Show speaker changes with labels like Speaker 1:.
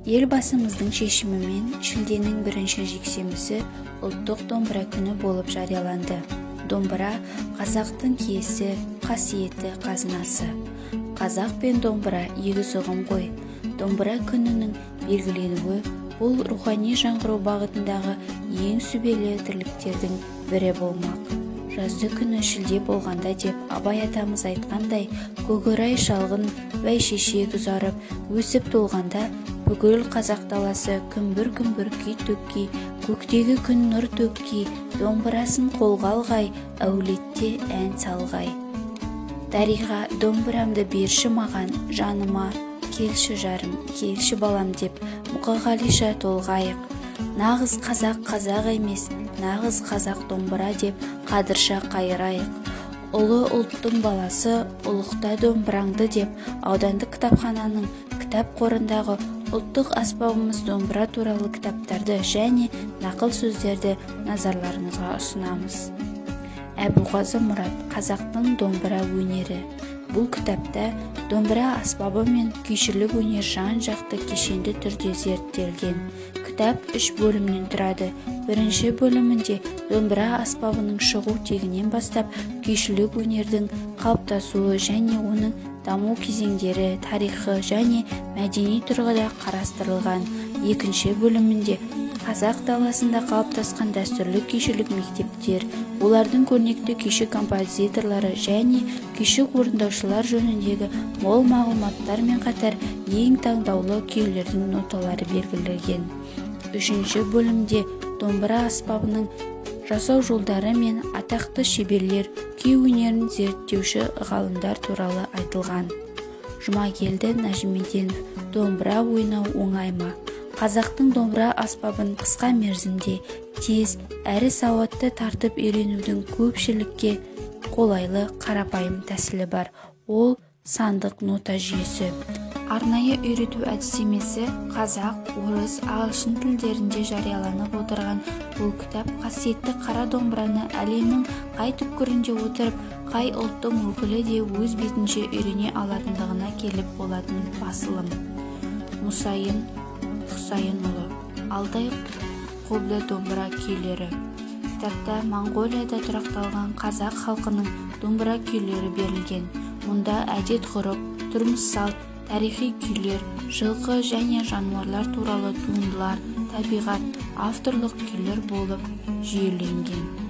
Speaker 1: Елбасымыздың шешімімен шілденің бірінші жексенбісі ұлттық домбыра күні болып жарияланды. Домбыра қазақтың киесі, қасиетті қазынасы. Қазақ пен домбыра егіз ұғым ғой. Домбыра күнінің белгіленуі бұл рухани жаңғыру бағытындағы ең сүбелі тірліктердің бірі болмақ. Жазды күні шілде болғанда деп Абай атамыз айтқандай, көкорай шалғын бәйшешек ұзарып, өсіп толғанда бүкіл қазақ даласы күмбір-күмбір күй төккей, көктегі күн нұр төккей, домбырасын қолға алғай, әулетте ән салғай. Дариға, домбырамды берші маған, жаныма, келші жарым, келші балам деп Мұқағалиша толғайық. Нағыз қазақ қазақ емес, нағыз қазақ домбыра деп Қадырша қайырайық. Ұлы ұлттың баласы, ұлықта домбыраңды деп аудандық кітапхананың кітап қорындағы ұлттық аспабымыз домбыра туралы кітаптарды және нақыл сөздерді назарларыңызға ұсынамыз. Әбуғазы Мұрат, қазақтың домбыра өнері. Бұл кітапта домбыра аспабы мен күйшілік өнер жан-жақты кешенді түрде зерттелген. Кітап 3 бөлімнен тұрады. Бірінші бөлімінде домбыра аспабының шығу тегінен бастап күйшілік өнердің қалыптасуы және оның даму кезеңдері, тарихы және мәдени тұрғыда қарастырылған. Екінші бөлімінде қазақ даласында қалыптасқан дәстүрлі күйшілік мектептер, олардың көрнекті күйші композиторлары және күйші орындаушылар жөніндегі мол мағлұматтармен қатар ең таңдаулы күйлердің ноталары белгіленген. Үшінші бөлімде домбыра аспабының жасау жолдары мен атақты шеберлер, күй өнерін зерттеуші ғалымдар туралы айтылған. Жұмагелді Нәжімеденов, домбыра ойнау оңай ма? Қазақтың домбыра аспабын қысқа мерзімде, тез әрі сауатты тартып үйренудің көпшілікке қолайлы қарапайым тәсілі бар. Ол сандық нота жүйесі. Арнайы үйрету әдістемесі қазақ, орыс, ағылшын тілдерінде жарияланып отырған бұл кітап қасиетті қара домбыраны әлемнің қай түкпірінде отырып, қай ұлттың өкілі де өз бетінше үйрене алатындығына келіп болатын басылым. Мұсайын Құсайынұлы, Алтай қобда домбыра күйлері. Кітапта Моңғолияда тұрақталған қазақ халқының домбыра күйлері берілген. Мұнда әдет-ғұрып, тұрмыс-салт, тарихи күйлер, жылқы және жануарлар туралы туындылар, табиғат, авторлық күйлер болып жүйеленген.